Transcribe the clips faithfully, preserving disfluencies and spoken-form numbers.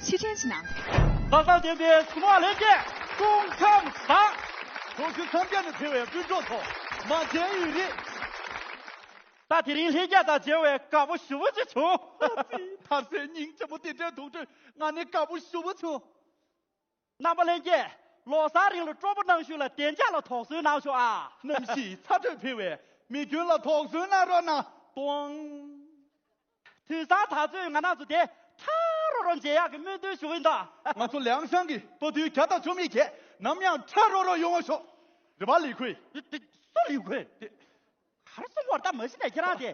ཕྱིར་དྲན་ཞུ་གནང་། ལྷག་བསམ་ལྡན་པའི་གཟིགས་མོ་བ་ལྷན་རྒྱས་སྐུ་ཁམས་བཟང་། ཚོགས་བཞུགས་མཚམས་བརྒྱད་ནས་ཕེབས་པའི་སྤུན་གྲོགས་ཚོ་མ་མཇལ་ཡུན་རིང་། ད་དེ་རིང་ལྷན་རྒྱས་དང་མཇལ་བའི་དགའ་པོ་ཞེ་པོ་ཅིག་བྱུང་། ཨ་ཙི། ཐབས་ཟད་སྙིང་རྗེ་མོ་དེ་འདྲའི་དུག་སྦྲུལ། ང་ནི་དགའ་པོ་ཞེ་པོ་བྱུང་། རྣམ་པ་ལྷན་རྒྱས། ལོ་གསར་རིང་ལ་སྤྲོ་པོ་གནང་ཤུགས་ལ་བདེ་འཇགས་ལ་དོགས་ཟོན་གནང་ཤོག་ཨ། གནམ་གཤིས་ཚ་དྲོད་འཕེལ་བས་མི་རྒྱུན་ལ་དོགས་ཟོན་གནང་རོགས་གནང་། ཏོང་། དུས་སང་ད་ཚོད་ང་རང་ཚོ་དེ་ཁྲ་རོ་རོ་མཇལ་ཡག་གི་སྨོན་འདུན་ཞུ་གི་ཡིན་ད། ང་ཚོ་ལིའང་ཤང་གི་དཔའ་རྟུལ་བརྒྱ་དང་བཅུ་མེད་ཀྱིས་ནམ་ཡང་ཁྲ་རོ་རོ་ཡོང་བ་ཤོག་རེད་པ་ལི་ཁུའེ། དེ་དེ་སུ་ལི་ཁུའེ། དེ་ག་རེ་གསུང་བར་ད་མ་གཞི་ནས་ཁྱེད་རང་དེ།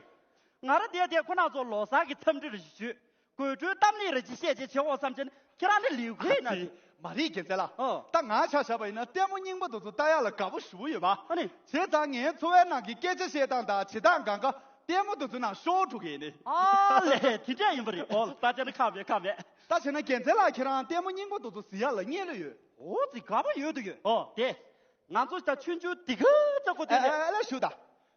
ང་རང་དེ་དེ་ཁོ་རང་ཚོ་ལོ་གསར་གྱི་འཚམས་འདྲི་རེ་ཞུ། དགོད་བྲོའི་གཏམ་གླེང་རེ་ཅིག་བཤད་ཅེས་བྱེད་འོ་བསམ་བྱས་ན་ཁྱེད་རང་ནི་ལིའུ་ཁུའེ་ཡིན་ན། ཨ་ཙི། མ་རེད་རྒྱལ་མཚན་ལགས། ཨོ། ད་ང་ཆ་བཞག་པ་ཡིན་ན་ལྟད་མོ་རྙིང་པ་དེ་ཚོ་ལྟ་ཡག་ལ་དགའ་པོ་ཞེ་པོ་ཡོད་པ། ཨ་ནི། བྱས་ཙང་ངའི་འཚོ་བའི་ནང་གི་སྐད་ཆ་བཤད་སྟངས་དང་བྱེད་སྟངས་སྒང་ག་ལྟད་མོ་དེ་ཚོའི་ནང་ཤོར་འགྲོ་གི་ཡིན་ནི། ཨ་ལས་དེ་འདྲས་ཡིན་པ་རེད། ཨོ་ད་བྱས་ན་ཁག་མེད་ཁག་མེད། ད་བྱས་ན་རྒྱལ་མཚན་ལགས་ཁྱེད་རང་ལྟད་མོ་རྙིང་པ་དེ་ཚོ་གཟིགས་ཡག་ལ་མཉེས་ལ་ཡོད། ཨོ་ཙི་དགའ་པོ་ཡོད་དུ་ཡོད། ཨོ། དེ། ང་ཚོ་ད་ཆུང་ཆུང་འདི་ག་ཙམ་གོ་དེ་ཨ་ལས། ཨ་ལས་ཞུ་ད།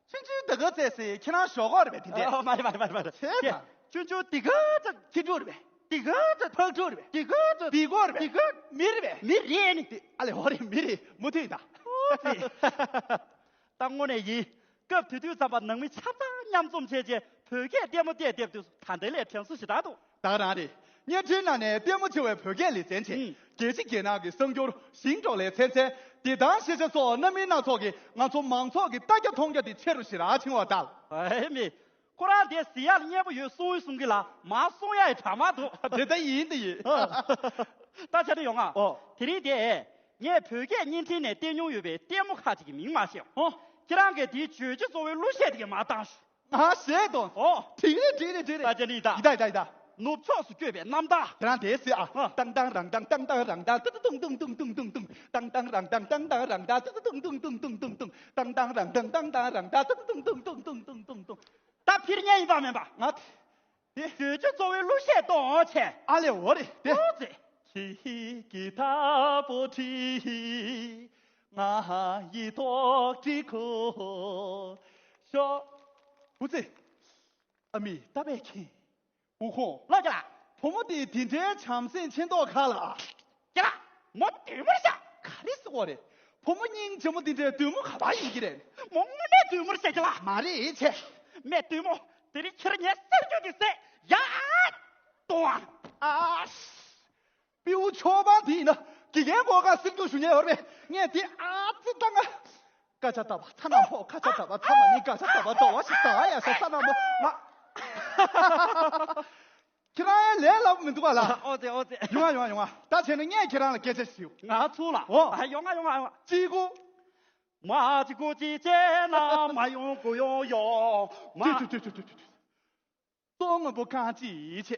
ཆུང་ཆུང་འདི་ག་ཙམ་ཟེར་ཁྱེད་རང་ཞོག་ཁོག་རེད་པས་དེ་འདྲས། ཨ་མ་རེད་མ་རེད་མ་རེད་མ་རེད། བྱས་དེ་ཙང་། ཆུང་ཆུང་འདི་ག་ཙམ་ཁྱི་ཕྲུག་རེད་པས། འདི་ག་ཙམ་ཕག་ཕྲུག་རེད་པས། འདི་ག་ཙམ་འདི་གོ་རེད་པས། འདི་ག་མི་རེད་པས། མི་རེད་ནི། དེ་ཨ་ལས་འོ་རེད་མི་རེད་མུ་མཐུད་ད། ཨོ་ཙི། ད་དངོས་གནས་ཡིན། སྐབས་དེ་དུས་ཙམ་པ་ནང་མི་ཆ་ཚང་མཉམ་འཛོམས་བྱས་རྗེས་བོད་སྐད་ལྟད་མོ་བལྟས་བསྡད་དུས་ད་ལྟ་ལས་དྲན་གསོ་ཞེ་དྲག་འདུག་ད་ག་རང་རེད། བརྙན་འཕྲིན་ནང་ནས་ལྟད་མོ་ཆེ་བའི་བོད་སྐད་ལེ་ཚན་ཆེད། ཨང་། རྒྱལ་སྤྱི་རྒྱལ་ནང་གི་གསར་འགྱུར། ཞིང་འབྲོག་ལས་ཚན་ཚན། བདེ་ཐང་ཤེས་བྱ་སོགས་རྣམ་སྨིན་སྣ་ཚོགས་ཀྱིས་ང་ཚོ་མང་ཚོགས་ཀྱི་ལྟ་རྒྱ་མཐོང་རྒྱ་དེ་ཆེ་རུ་ཞེ་དྲག་ཕྱིན་པ་ལྟར། ཨེ་མི། ཁོ་རང་དེ་གཟིགས་ཡག་ལ་མཉེས་པོ་ཡོད་གསུང་ཡོད་གསུང་གི་ལ་མ་གསུང་ཡག་ཡི་དྲ་མ་འདུག་དེ་ལྟ་ཡིན་དེ་ཡིན། ད་ཆ་ནས་ཡོང་ང་། ཨོ། དེ་རིང་དེ། ངས་བོད་སྐད་བརྙན་འཕྲིན་ནས་བལྟས་མྱོང་ཡོད་པའི་ལྟད་མོ་ཁག་ཅིག་གི་མིང་མ་བཤད། ཨོ། ཁྱེད་རང་གིས་དེའི་བརྗོད་བྱ་གཙོ་བོའི་གླུ་གཞས་དེ་གས་མར་བཏང་ཤོག་ང་གཞས་གཏོང་། ཨོ། འགྲིག་རེད་འགྲིག་རེད་འགྲིག་རེད། ད་ཅི་ནི་ད། ཡི་ད་ཡི་ད་ཡི་ད། ནུབ་ཕྱོགས་སུ་བསྐྱོད་པའི་གནམ་བདག་ཁྱེད་རང་དེ་སུས་ཨ། ཨ། ཏང་ཏང་རང་ཏང་ཏང་ཏང་རང་ཏང་ཏུ་ཏུ་ཏུང་ཏུང་ཏུང་ཏུང་ཏུང་ཏུང་། ཏང་ཏང་རང་ཏང་ཏང་ཏང་རང་ཏང་ཏུ་ཏུ་ཏུང་ཏུང་ཏུང་ཏུང་ཏུང་། ཏང་ཏང་རང་ཏང་ཏང་ཏང་རང་ཏང་ཏུ་ཏུ་ཏུང་ཏུང་ཏུང་ཏུང་ཏུང་ཏུང་། ད་ཕིར་ཉན་ཡིན་པ་མིན་པ། ང་། དེ། བརྗོད་བྱ་གཙོ་བོའི་གླུ་གཞས་གཏོང་བྱས། ཨ་ལེ་འོ་རེད་དེ། ཨོ་ཙི། ཁྱི་ཁྱི་ཁྱི་ད་པོ་ཁྲི། ང་ཡི་ཏོག་ཁྲི་ཁོ། ཤོ། འུ་ཙི། ཨ་མི་ད་པའི་ཁྱི། འུ་ཁོང་། ལོ་ཅ་ལགས། བུ་མོ་དེ་དེ་འདྲའི་བྱམས་སེམས་ཆེ་མདོག་ཁ་ལ། ཅ་ལགས། མོ་བདུད་མོར་ཤ། ག་རེ་ཟེར་བ་རེད། བུ་མོ་སྙིང་རྗེ་མོ་འདི་འདྲའི་བདུད་མོ་ག་པར་ཡིན་གྱི་རེད། མོ་དངོས་གནས་བདུད་མོར་ཤ་ཅ་ལགས། མ་རེད་ཆེ། མེད་བདུད་མོ། དེ་རིང་ཁྱེད་ངའི་སེམས་རྒྱུད་འདི་ཟད་ཡ། ཏོ། ཨ་ཤ། སྤྲེའུ་ཆོས་པ་འདི་ཡིན་ན་དགེ་རྒན་མགོ་ཁ་སེམས་སྐྱོ་ཞུ་ཉན་ཡོད་རེད། ངས་དེ་ཨ་ཙི་ད་ང་། ཀ་ཆ་ད་པ་ཚ་ན་ཕོ་ཁ་ཆ་ད་པ་ཚ་མ་ནི་ཀ་ཆ་ད་པ་ད་བ་ཞིག་ད་ཡ་ཤ་ས་ན་མོ་ང་། ཁྱེད་རང་ཡང་ལས་སླ་པོ་མི་འདུག་ག་ལ། ཨོ་ཙེ་ཨོ་ཙེ། ཡོང་ང་ཡོང་ང་ཡོང་ང་། ད་བྱས་ན་ངས་ཁྱེད་རང་ལ་སྐད་ཆ་ཞིག་ཞུ། ང་ཚུར་ལ། ཨོ། ཨ་ཡོང་ང་ཡོང་ང་ཡོང་ང་། ཅི་གུ། མ་ཅི་གུ་ཅི་བྱས་ན་མ་ཡོང་གུ་ཡོང་ཡོང་མ། ཅི་ཅི་ཅི་ཅི་ཅི་ཅི། ཏོ་ང་པོ་གང་ཅི་ཡིས་ཆེ།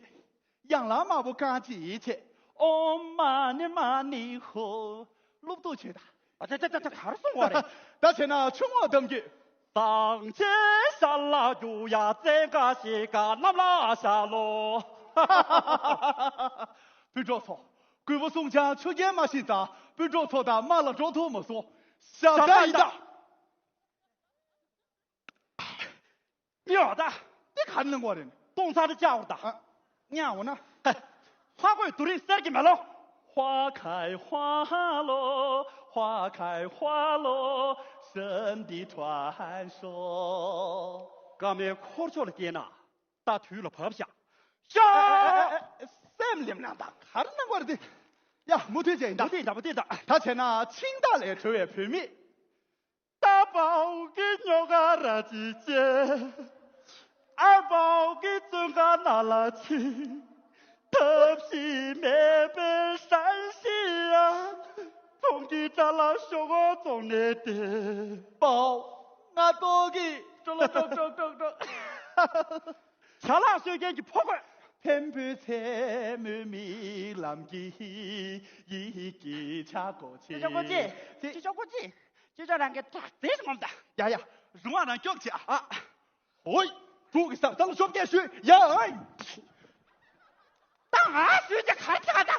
ཡང་ལ་མ་པོ་གང་ཅི་ཡིས་ཆེ། ཨོ་མ་ནི་མ་ནི་ཧོ། སློབ་ཏུ་ཆེ་ད། ཨ་ཅ་ཅ་ཅ་ཅ་ག་རེ་གསུང་བ་རེད། ད་བྱས་ན་ཆུ་ངོགས་གཏམ་རྒྱུད། དང་ཆེ་ཤ་ལ་རྒྱུ་ཡ་བཙན་ཀ་ཤི་ཀ་གནམ་ལ་ཤ་ལོ། སྤུན་གྲོགས་ཚོ། རྒོད་པོ་སྲུང་ཆང་ཆུ་རྐྱལ་མ་ཤི་ཙང་སྤུན་གྲོགས་ཚོ་དང་མ་ལ་འགྲོ་ཐུབ་མ་སོང་། ཞབས་ཏ་ཡིན་ད། ཉོ་ད། དེ་ག་ནང་གོ་རེད། སྟོང་ཚར་དུ་བཅའ་བར་ད། ཨ། ཉ་འོ་ན། ཧ་གོས་དུ་རིང་གསེར་གྱི་མེ་ལོ། 花开花落，花开花落，神的传说。 ཀ་མའི་འཁོར་ཕྱོགས་ལ་སྐྱེས་ན་ད་དུས་ལ་བབ་ཤག་ཤ། སེམས་ལེམ་ན་ད་ག་རེ་གནང་བར་དེ། ཡ་མུ་མཐུད་བྱས་ཡིན་ད། མུ་མཐུད་ད་མུ་མཐུད་ད། ད་བྱས་ན་ཆིང་ཏ་ལས་གྲོལ་བའི་བུད་མེད། ད་པའོ་གི་ཉོ་ག་ར་ཅི་ཅེ། ཨ་པའོ་གི་བཙོན་ཁང་ནང་ལ་ཕྱིན། ཐབས་ཤེས་མེད་པའི་ཧྲན་ཤི་ཡ། ཚོང་གི་དགྲ་ལ་ཤོག་གོ་བཙོང་ནས་བསྡད། པའོ། ང་ཏོག་གི་ཀྲོ་ལོ་ཀྲོག་ཀྲོག་ཀྲོག་ཀྲོག་ཅ་ལག་བཟོ་མཁན་གྱི་ཕོ་རྒོད། འཕན་པོའི་མཚན་མོའི་མིག་ལམ་གྱི་ཡིད་ཀྱི་ཆ་གོ་ཆེ། ཅི་ཅོག་གོ་ཅི། ཅི་ཅོག་གོ་ཅི། ཅི་ཅོག་རང་གི་དྲག་རྩལ་ངོམ་ད། ཡ་ཡ། རུང་བ་རང་སྐྱོག་ཅི་ཨ། ཨ། ཧོ་ཡ། དུག་གི་ས་ད་ལ་ཤོབ་རྒྱས་ཞུས་ཡ་ཨ། ད་ང་ཞུས་ཀྱི་གར་ཅི་ག་ད།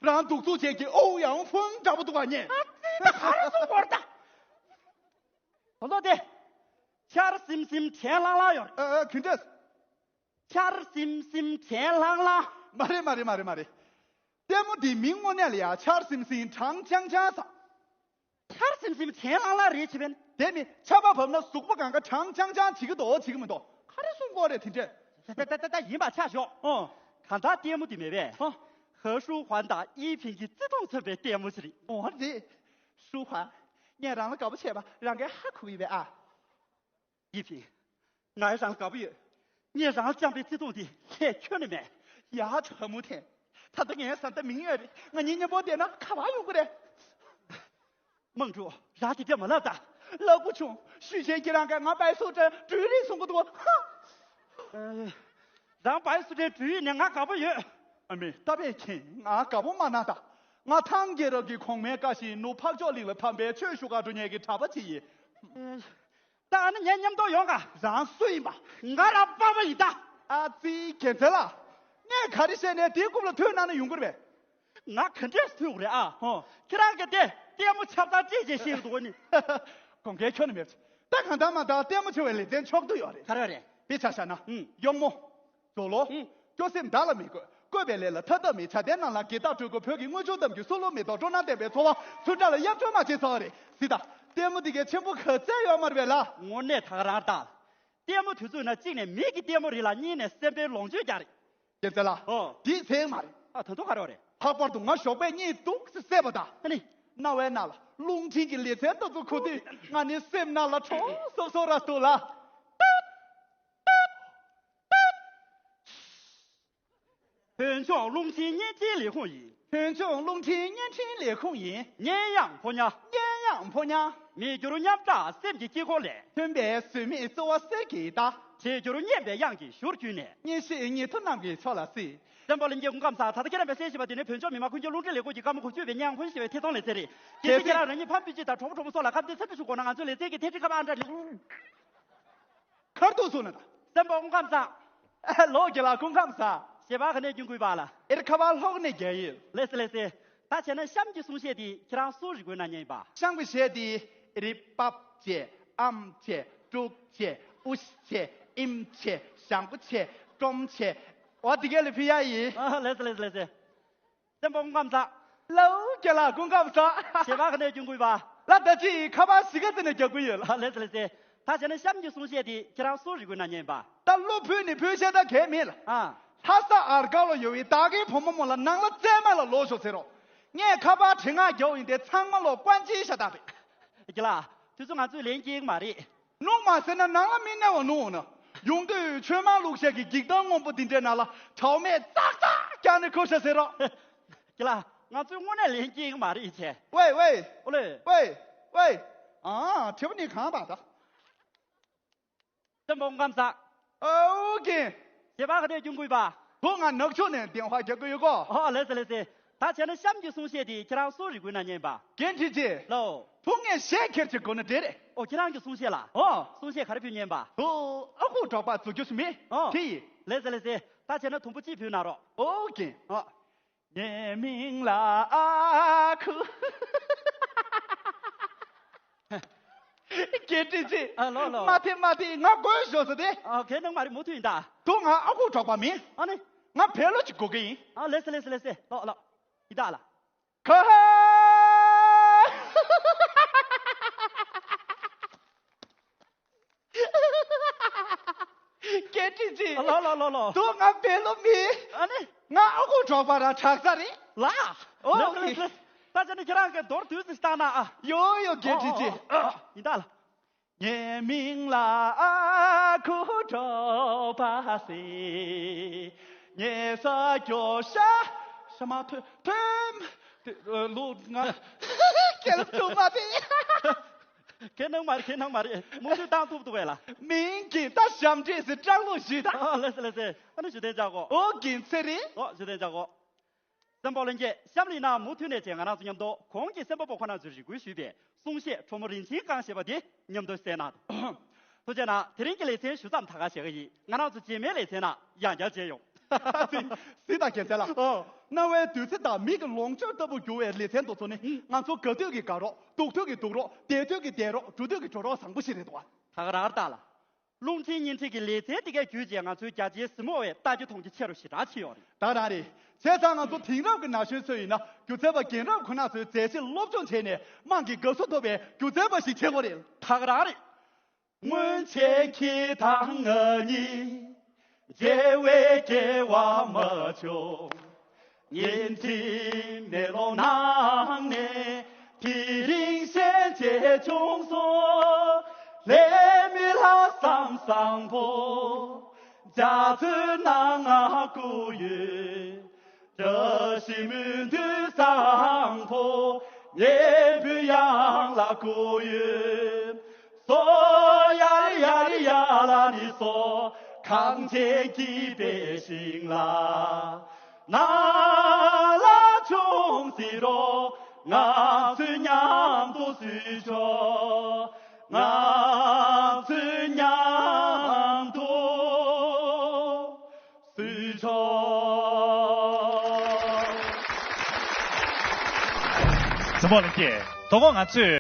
རང་འདུག་ཚུགས་བྱེད་ཀྱི་ཨོ་ཡང་ཕུང་འདྲ་པོ་འདུག་བ་ཉེ། ཨ་ཙི་ད་ག་རེ་གསུང་གོ་ར་ད། ད་ལོ་དེ། ཆར་སིམ་སིམ་དྲན་ལྷང་ལྷང་ཡོད་རེད། ཨ་ཨ་གུན་ཏེས། ཆར་སིམ་སིམ་དྲན་ལྷང་ལྷང་ མ་རེད་མ་རེད་མ་རེད་མ་རེད། ལྟད་མོ་འདིའི་མིང་དངོས་གནས་ལ་ཡ་ཆར་ཟིམ་ཟིམ་གྲང་འཕྱང་འཕྱང་ཟེར། ཆར་ཟིམ་ཟིམ་གྱེན་ལངས་ལངས་རེད་བྱས་པས་ན། དེ་ནི་ཆར་པ་བབས་ན་གཟུགས་པོ་གང་ག་གྲང་འཕྱང་འཕྱང་བྱེད་ཀྱི་འདུག་བྱེད་ཀྱི་མི་འདུག་ག་རེ་གསུང་གི་ཡོད་རེད་དེ་འདྲས། ད་ད་ད་ད་ཡིན་པ་ཆ་ཞོག་ཨོ། གང་ལྟར་ལྟད་མོ་འདི་མེད་པས། ཧོ། ཧ་ཧྲུའུ་ཧན་དང་ཡི་ཕིང་གི་བརྩེ་དུང་མཚོན་པའི་ལྟད་མོ་ཞིག་རེད། འོ་རེད། ཧྲུའུ་ཧན། ངས་རང་ལ་དགའ་པོ་བྱས་པ་རང་གིས་ཧ་གོ་གི་ཡོད་པས་ཨ། ཡི་ཕིང་། ང་རང་ལ་དགའ་པོ་ཡོད། ངས་རང་ལ་བཅངས་པའི་བརྩེ་དུང་འདི་ལྷད་ཁྱོན་ནས་མེད། ཡ་ཁྲ་མུ་ཐེན། ད་ལྟ་ངའི་བཟའ་ཟླ་མིང་ཡོད་རེད། ང་གཉིས་མཉམ་པོ་བསྡད་ན་ག་པར་ཡོང་གི་རེད། དམངས་ཁྲོད་རང་དེ་འདྲ་མ་ལབ་ད། ལབ་དགོས་བྱུང་། ཞུས་ཆེན་ཁྱེད་རང་གིས་ང་པའི་སུ་ཏྲ་འགྲུལ་རིགས་གསུང་གི་འདུག་ཧ། རང་པའི་སུ་ཏྲའི་འགྲུལ་ཡིག་ནས་ང་དགའ་པོ་ཡོད། ཨ་མེ་ད་པས་ཁྱེད་ང་དགའ་པོ་མ་གནང་ད། ང་ཐང་རྒྱལ་རབས་ཀྱི་གོང་མའི་བཀའ་བཞིན་ནུབ་འཕགས་མཆོག་གླིང་ལ་དམ་པའི་ཆོས་ཞུ་གར་འགྲོ་མཁན་གྱི་གྲྭ་པ་ཅིག་ཡིན། ད་ཨ་ནི་ངའི་མཉམ་དུ་ཡོང་ག་རང་སུ་ཡིན་པ། ང་རང་པ་ཕ་ཡིན་ད། ཨ་ཙི་རྒྱལ་མཚན་ལགས། ངས་ག་རེ་བཤད་ནའི་དེའི་རྐུབ་ལ་ཐོན་གནང་ན་ཡོང་གི་རེད་པས། ང་ག་འདྲས་ཐུག་རེད་ཨ། ཧོ། ཁྱེད་རང་གིས་དེ་ལྟད་མོ་ཆབ་ཐང་སྤྲད་བྱས་ཤེས་ཀྱི་འདུག་ནི། དགོངས་འགལ་ཁྱོན་ནས་མེད། ད་གང་ལྟར་མ་ལྟར་ལྟད་མོ་བྱེད་པའི་ལེ་ཚན་མཆོག་ཏུ་ཡོད་རེད། ག་རེ་རེད། དཔེ་ཆ་བཞག་ན། ཨུམ། གཡོག་མོ། མཛོ་ལོ། ཨུམ། སྐྱོ་སེམས་བདག་ལ་མི་དགོས། བཀོད་པའི་ལས་ལ་ཐ་དད་མེད། བྱ་དན་ནང་ལ་གེ་སྟག་སྤྲུལ་སྐུ། བོད་ཀྱི་དངུལ་ཆུ་འདམ་རྒྱུད། བསོད་སློབ་མེ་ཏོག་སྤྲོ་སྣང་ལྡན་པའི་འཚོ་བ། ཚུར་བཀྲ་ལ་གཡབ་སྐྱོར་མ་བྱེད་ཚོགས་རེད། སྲིད་ད། ལྟད་མོ་འདི་གའི་ཆེན་པོ་ག་ཚད་ཡོད་མ་རེད་པས་ལ། དངོས་གནས་ད་ག་རང་ད། ལྟད་མོ་དུས་ཚོད་ན་གཅིག་ནས་མིག་གི་ལྟད་མོ་རེད་ལ་གཉིས་ནས་སེམས་པའི་ལོངས་སྤྱོད་རྒྱག་རེད། རྒྱལ་མཚན་ལགས། ཨོ། འདིས་ཚད་མ་རེད། ཨ་ད་དུང་ག་རེ་བ་རེད། ལྷག་པར་དུ་ང་ཞོགས་པའི་གཉིད་སྡུག་སེ་སད་པ་དང་། ཨ་ནི། རྣ་བའི་ནང་ལ་རླུང་འཕྲིན་གྱི་ལེ་ཚན་དེ་ཚོ་གོ་དུས་ང་ནི་སེམས་ནང་ལ་དྲོ་སོབ་སོབ་ར་འདུག་ལ། བོད་ལྗོངས་རླུང་འཕྲིན་བརྙན་འཕྲིན་ལས་ཁུངས་ཡིན། བོད་ལྗོངས་རླུང་འཕྲིན་བརྙན་འཕྲིན་ལས་ཁུངས་ཡིན། སྙན་དབྱངས་ཕོ་ཉ། སྙན་དབྱངས་ཕོ་ཉ། མི་འགྱུར་མཉམ་བརྡལ་སེམས་ཀྱི་དཀྱིལ་འཁོར་ལས། ཐོན་པའི་ཟོལ་མེད་བརྩེ་བ་གསེར་གྱི་ཟླ། བྲིས་གྱུར་སྙན་པའི་དབྱངས་ཀྱི་གཞུར་གྱུར་ནས། སྙན་ཞིང་ཉེ་དུ་རྣམས་ཀྱི་ཕྱོགས་ལ་གཟིགས། སེམས་པ་ལྷན་རྒྱས་སྐུ་ཁམས་བཟང་། ད་ལྟ་ཁྱེད་རང་པའི་གསན་བཞིན་པ་འདི་ནི་བོད་ལྗོངས་མི་དམངས་ཀུན་གྱི་རླུང་འཕྲིན་ལས་ཁུངས་ཀྱི་ཀརྨ་དགུ་བཅུ་པའི་སྙན་ཁུལ་ཞེས་པའི་ཐད་གཏོང་ལེ་ཚན་རེད། གལ་སྲིད་ཁྱེད་རང་རང་ཉིད་ཕ་མ་སྤུན་མཆེད་དང་གྲོགས་པོ་གྲོགས་མོ་སོགས་ལ་ཁ་གཏད་ཚ་འདྲི་ཞུ་དགོས་ན་ང་ཚོའི་ལེ་ཚན་གྱི་ཐད་ཁྲིད་ཁ་པར་ཨང་གྲངས་ནི། ཁར་ཐུག་སོང་ན་ད། སེམས་པ་སྐུ་ཁམས་བཟང་། ལོ་རྒྱལ་ལགས་སྐུ་ཁམས་བཟང་། ཞེས་པ་ག་ནས་རྒྱུན་བསྐུལ་བ་ལ། ཨེར་ཁ་བ་ལྷོག་ནས་རྒྱལ་ཡིན། ལེ་སི་ལེ་སི། ད་བྱས་ན་གཤམ་གྱི་གསུང་བཤད་འདི་ཁྱེད་རང་སུ་རེ་སྐུལ་གནང་མཁན་ཡིན་པ། གཤམ་གྱི་གཞས་འདི་རི་པབ་ཆེ། ཨམ་ཆེ། ཀྲུག་ཆེ། ཨུ་ཤི་ཆེ། ཨིམ་ཆེ། ཞང་པོ་ཆེ། ཀྲོམ་ཆེ། འོ་དེ་གས་ལ་ཕུལ་ཡ་ཡིན། ཨ་ལེ་སི་ལེ་སི་ལེ་སི། སེམས་པ་སྐུ་ཁམས་བཟང་། ལོ་རྒྱལ་ལགས་སྐུ་ཁམས་བཟང་། ཞེས་པ་ག་ནས་རྒྱུན་བསྐུལ་བ། ལ་ད་ཅི་ཁ་པར་གཞིས་ཀ་རྩེ་ནས་རྒྱག་གི་ཡོད་ལ། ལ་ལེ་སི་ལེ་སི། ད་བྱས་ན་གཤམ་གྱི་གསུང་བཤད་དེ་ཁྱེད་རང་སུ་རེ་སྐུལ་གནང་མཁན་ཡིན་པ། ད་གློ་བུད་ནས་བུད་བཤད་ད་གས་མེད་ལ། ཨ། ལྷ་ས་ཨར་དཀར་ལ་ཡོད་པའི་བདག་གི་བུ་མོ་མོ་ལ་ནང་ལ་བཙན་མ་ལ་ལོག་ཤོག་ཟེར་རོགས། ངས་ཁ་པར་དྲི་ང་རྒྱག་ཡིན་དེ་ཚང་མ་ལོག་ཀོན་ཅི་ཤ་སྟག་རེད། རྒྱལ་ལགས། དུས་ཚོད་ང་ཚོས་ལན་སྐྱེལ་གི་མ་རེད། ནུག་མ་ཟེར་ན་ནང་ལ་མི་གནས་བ་ནུག་ན། ཡོང་དུས་ཆོས་མང་ལུག་ཤ་གི་འགྱིག་ཐང་སྔོན་པོ་འདི་འདྲའི་ནང་ལ་གྲའུ་མས་ཙག་ཙག་རྒྱག་ནས་ཁུར་ཤ་ཟེར་རོགས། རྒྱལ་ལགས། ང་ཚོས་དངོས་གནས་ལན་སྐྱེལ་གི་མ་རེད་ཆེ། ཝེ་ཝེ། ཨོ་ལེ། ཝེ་ཝེ། ཨ་དྲི་བ་ནི་གང་པ་ད། སེམས་པ་སྐུ་ཁམས་བཟང་། ཨོ་ཀེ། ཞེས་པ་ག་དེ་རྒྱུན་བསྐུལ་བ། བུ་ང་ནག་ཕྱོགས་ནས་ལྡེང་བ་རྒྱག་གི་ཡོད་གོ། ཨོ་ལེ་སི་ལེ་སི། ད་བྱས་ན་གཤམ་གྱི་གསུང་བཤད་དེ་ཁྱེད་རང་སུ་རེ་སྐུལ་གནང་མཁན་ཡིན་པ། རྒན་ཁྲི་ཆེ། ལོ། བུ་ངས་གཞས་ཁྱེར་ཅིག་གོ་ན་འགྲིག་རེད། ཨོ་ཁྱེད་རང་གི་གསུང་བཤད་ལ། ཨོ། གསུང་བཤད་ག་རེ་ཕུལ་མཁན་ཡིན་པ། བུ་ཨ་ཁུ་གྲོགས་པ་འཛུགས་རྒྱུ་ཞིག་མེད། ཨོ། དེ་ཡིན། ལེ་སི་ལེ་སི། ད་བྱས་ན་དུམ་བུ་གཅིག་ཕུལ་གནང་རོགས། ཨོ་ཀེ། ཨོ། ངའི་མིང་ལ་ཨ་ཁུ། རྒན་ཁྲི་ཆེ། ཨ་ལོ་ལོ། མ་ཐེ་མ་ཐེ་ང་དགོད་ཤོར་སོང་སྟེ། ཨ་གའི་ནང་མ་རེད་མུ་མཐུད་ཡིན་ད། དུ་ང་ཨ་ཁུ་གྲོགས་པ་མིན། ཨ་ནི། ང་བེ་ལོ་ཅིག་དགོས་ཀྱི་ཡིན། ཨ་ལེ་སི་ལེ་སི་ལེ་སི། ལོ་ལོ། ཡིན་ད་ལ། ཁ་ཧ། རྒན་ཁྲི་ཆེ། ལོ་ལོ་ལོ་ལོ། དུ་ང་བེ་ལོ་མིན། ཨ་ནི། ང་ཨ་ཁུ་གྲོགས་པ་རང་དྲག་ས་རེད། ལ། ཨོ་ལེ་ལེ་ལེ། ད་ཅི་ནི་ཁྱེད་རང་གི་མདོར་བསྡུས་ཙམ་བཏང་ན་ཨ། ཡོ་ཡོ་རྒན་ཁྲི་ཆེ། ཨོ་ཨོ་ཨོ། ཡིན་ད་ལ། ངའི་མིང་ལ་ཨ་ཁུ་གྲོགས་པ་ཟེར། ངའི་ས་སྐྱོ་ཤ་ཤ་མ་ཐོན་ཐོན་ལུག་ང་ཁྱེད་ལ་ཐུག་མ་དེ། ཁྱེད་ནང་མ་རེད་ཁྱེད་ནང་མ་རེད་མུ་མཐུད་བཏང་ཐུབ་འདུག་བས་ལ། མིང་གི་ད་ཞབས་འདྲེས་སི་སྐྲག་ལོ་ཞིག་ད། ཨ་ལེ་སི་ལེ་སི། ཨ་ནི་ཞུ་དན་ཅག་གོ། ཨོ་གིན་ཚེ་རིང་། ཨོ་ཞུ་དན་ཅག་གོ། སེམས་པ་ལྷན་རྒྱས་གཤམ་ལ་ཡིན་ན་མུ་མཐུད་ནས་བྱས་ང་རང་ཚོ་མཉམ་དུ་གོང་གི་སེམས་པ་པོ་ཁོ་རང་ཚོས་རེ་སྐུལ་ཞུས་པའི་གསུང་བཤད་ཁྲོ་མོ་རིན་ཆེན་བཀང་ཞེས་པ་དེ་མཉམ་དུ་གསན་གནང་དང་། ཐུགས་རྗེ་གནང་། དེ་རིང་གི་ལེ་ཚན་ཞུ་མཚམས་ད་ག་བྱེད་ཀྱི་ཡིན། ང་རང་ཚོ་རྗེས་མའི་ལེ་ཚན་ནང་ཡང་བསྐྱར་མཇལ་ཡོང་། སྲིད་དང་རྒྱལ་མཚན་ལགས། ཨོ། རྣ་བའི་བདུད་རྩི་དང་མིག་གི་ལོངས་སྤྱོད་ལྟ་བུ་འགྱུར་བའི་ལེ་ཚན་དེ་ཚོ་ནི་ང་ཚོ་ག་དུས་ཀྱི་དགའ་རོགས། སྡུག་དུས་ཀྱི་སྡུག་རོགས། བསྡད་དུས་ཀྱི་བསྡད་རོགས། འགྲོ་དུས་ཀྱི་འགྲོ་རོགས་བཟང་པོ་ཞིག་རེད་འདུག་བ། ད་ག་རང་ལྟ་ལ། རླུང་འཕྲིན་བརྙན་འཕྲིན་གྱི་ལེ་ཚན་དེ་གའི་བརྒྱུད་བྱས་ང་ཚོའི་རྒྱ་ཆེའི་གཟིགས་མོ་བས་ལྟ་རྒྱུ་མཐོང་རྒྱུ་ཆེ་རུ་ཞེ་དྲག་ཕྱིན་ཡོད་རེད། ད་རང་རེད། བྱས་ཙང་ང་ཚོ་དེང་རབས་ཀྱི་ན་གཞོན་ཚོ་ཡིན་ན་སྒྱུ་རྩལ་པ་རྒན་རབས་ཁོ་ན་ཚོའི་མཛད་རྗེས་སློབ་སྦྱོང་བྱས་ནས་དམངས་ཀྱི་དགའ་བསུ་ཐོབ་པའི་སྒྱུ་རྩལ་པ་ཞིག་བྱེད་དགོས་རེད། ད་ག་རང་རེད། སྔོན་ཆད་ཁྱེད་དང་ང་གཉིས་མཇལ་བའི་སྐལ་བ་མ་བྱུང་། བརྙན་འཕྲིན་མེ་ལོང་ནང་ནས་དེ་རིང་ཞལ་མཇལ་བྱུང་སོང་། ལྷད་མེད་ལྷག་བསམ་བཟང་པོ་འཇའ་ཚོན་ནང་ང་བསྐུར་ཡོད། བཀྲ་ཤིས་སྨོན་འདུན་བཟང་པོ་སྙན་པོའི་དབྱངས་ལ་བསྐུར་ཡོད། སོ་ཡ་རི་ཡ་རི་ཡ་ལ་ནི་སོ། གངས་ཅན་སྐྱིད་པའི་ཞིང་ལ་ནང་ལ་བྱུང་ཟེར་རོ། ང་ཚོས་མཉམ་དུ་བསུ་ཆོག་ང་ཚོས་མཉམ་དུ་བསུ་ཆོག་གཟིགས་མོ་ལྷན་རྒྱས། དོ་དགོང་ང་ཚོས།